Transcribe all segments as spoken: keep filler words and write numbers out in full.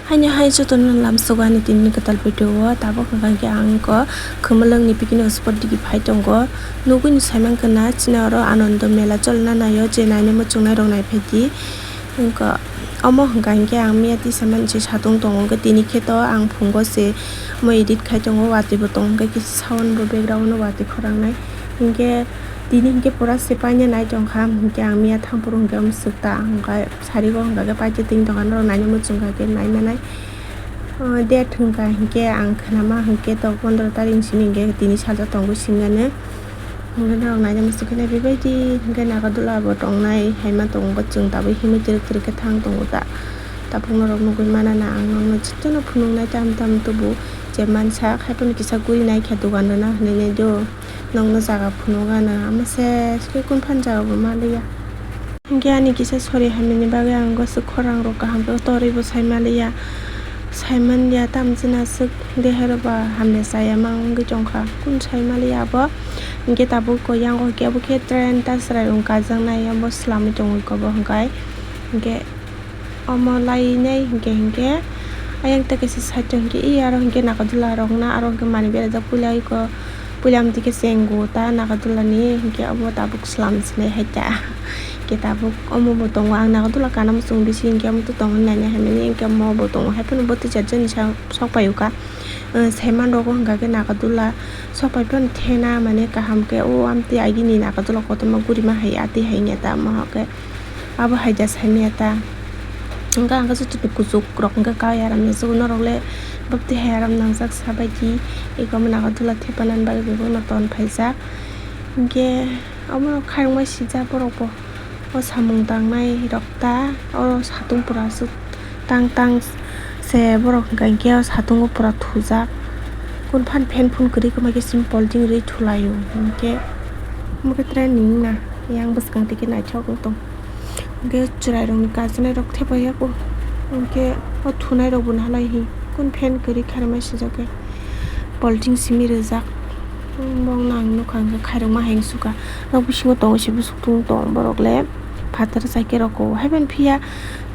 Haino hai jotono lamsogo ani tini kwtal video o, tabuk hwnkha khe ang kho Khumulwng ni picnic spot digi phai tongo. Nugui no saimankha na chini oro Anando mela cholna naio, je naina muchungnai rok naiphaidi. Wngkha omo hwnkha hinkhe ang miya tisa mani se satung tongo, hwnkhe tini khe to ang phungo se mo edit khai tongo, watwi bo tongo, hwnkhe kisa sound bo background no watwi khorang nai. Hinkhe tini hinkhe pura se paina nai tongkha, hinkhe ang miya thampuru hinkhe omo swk ta, hwnkhe sari o hwnkha khe paitwi tini tongkha, norok naina muchungkha khe nai manai. O, date hwnkha hinkhe ang khnama hinkhe to pondro tarik ni simi hinkhe tini salsa tongo singani. Hinkhe norok naina muchungkhe nai bebaidi hinkhe Nagadula bo tongnai haima tongo, chwng tabuk himwi twrwk twrwk khe thang tongo ta. Tabuk norok nugui mana na ang nokno jotono phunuknai tam tam tubu je mansa, haiphano kisa guri naikha dogan rwna hinwi nai do. Nokno jaga phunukgana, ama se khe kunphani jaga bo maliya. Hinkhe ani kisa sori hamyani bagwi ang gosok khorang rok kaham khe torwi bo sai maliya, sai manliya, tamo chini aswk dehairo ba hamya chaya ma wngwi tongkha, kunu sai maliya abo. Hinkhe tabuk ko yango hinkhe abo khe train ta chwrai rok kaijaknai, abo swlamwi tongwi kobo hwnkhe, hinkhe. Omo lainai hinkhe hinkhe ayang ta kaisa side o hinkhe e aro hinkhe Nagadula rok na aro hinkhe manwi berajak puila iko puila amtwi khe chenggo ta Nagadula ni hinkhe obo tabuk swlam sinai hai ta hinkhe tabuk omo bo tongo ang Nagadula kana muchung bisi hinkhe omo to tongo naina hinmani hinkhe omo bo tongo haiphano bwtwi chajani sa sok pai o ka. Saiman rogo hwnkha khe Nagadula sok pai phano thena mane kaham khe o amtwi agini Nagadula kotorma gurima hai atwi hai wngya ta omo hwnkhe. Abo hai da saimaya ta. Hwnkhe ang khe joto ni kuchuk rok hwnkhe kai aram ya, norok le bwtwi hai aram nangjak sabaidi. Eko omo Nagadula thepanani bagwi bebakno ton phaijak. Hinkhe omo khairokma sijak borok bo o samung tangnai rok ta, oro satung pura aswk tang tang se borok hwnkha hinkhe o satungo pura thujak. Kunphani fan phun kwrwi kwma khe simi polting rwi thulaio hinkhe omo khe training wngna yang bwskang twi khe naithok wng tong. Hwnkhe chwrairokni kajanairok thepai ya kho. Hwnkhe o thunairokbo nahalai hi. Kun fan kwrwi kharima sijak khe. Polting simi rijak. Bongno ang nukha hwnkhe khairokma hai wngsukha. Nok bisingo tongo se bwswk tung tong borok le. Phatar chai khe rokho. Haiphano phiya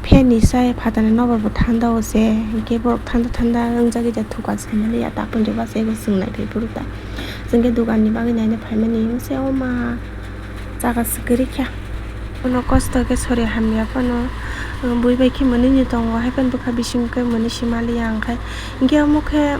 fan ni sai phatar ni nokbar bo thanda o se. Hwnkhe borok thanda thanda wngjagwi ja thuka se maliya. Tapon joba se ego chwng naiphai phuru ta. Chwng khe dogan ni bagwi naina phaimani. Hwnkhe o ma. Jaga se kwrwi kha. Bono kosto khe sori hamya phano, bui bai khe mwnwi ni tongo, haiphano bwkha bising khe mwnwi se maliya ang khai. Hinkhe omo khe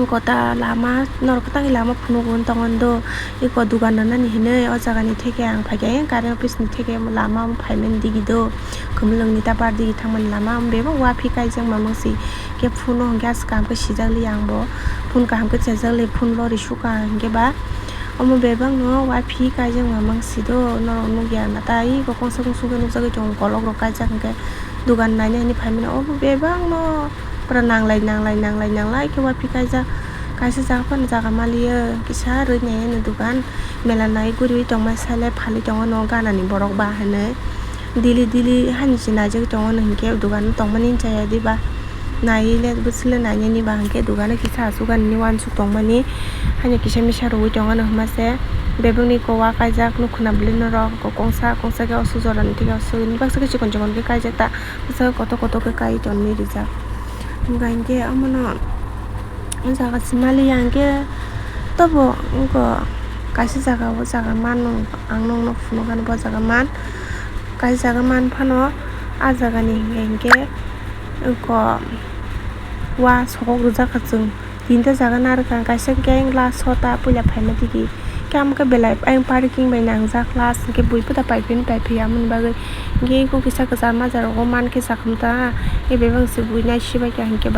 kota lama, norok kwtangni lama phunugo wng tongo do. Eko dogan rwnani hinwi o jaga ni theke ang phaikha, ayang current office ni theke lama phaimani digi do. Khumulwng ni ta bar digi thangmani lama, bebak uapi kaijak mamang si. Khe phone o hwnkhe aswk kaham khe sijak li ang bo. Phone kaham khe chajak li, phone lori sukha hwnkhe ba. Omo bebak no uapi kaijak mamang si do, norok nukya na tai kokong sakong sugwi nukjagwi tongo, kolok rok kaijak hwnkhe dogan naina hinwi phaimani. Obo bebak no pura nanglai nanglai nanglai nanglai khe uapi kaijak. Kaisa jaga phano jaga maliya kisa rwi naiyani dogan. Mela nai guriwi tongma sale phalwi tongo no ganani borok ba hinwi. Dili dili hani se naijagwi tongo no hinkhe dogan o tongmani hinchaya diba. Naiwi le bwswk le nainani ba hinkhe dogan o kisa asugani wansuk tongmani. Hani kisa misa rwui tongo no hwnma se bebak ni kowa kaijak nukhuna bwlwi norok kongsa kongsa khe oso jora ni theke oso ni baksa khe chikon chikon khe kaijak ta bwskango kotor kotor khe kai tonwi rijak. Hwnba hinkhe omono. O jaga se maliya hinkhe tobo wngkha kaisa jaga, o jaga mano ang nokno phunukgani bo jaga man kaisa jaga man phano ah jagani hinkhe hinkhe wngkha wa sokok rwjakha chwng tinta jaga narwkha kaisa hinkhe glass o ta puila phaima tigi. Khe amo khe belai ayang parking bai nangjak last hinkhe bui phota paiphaini paiphi amoni bagwi hinkhe eko kisa kwchar majra rogo mankhe chakhamta. Ebe bangse bui naisibaikha hinkhe ba.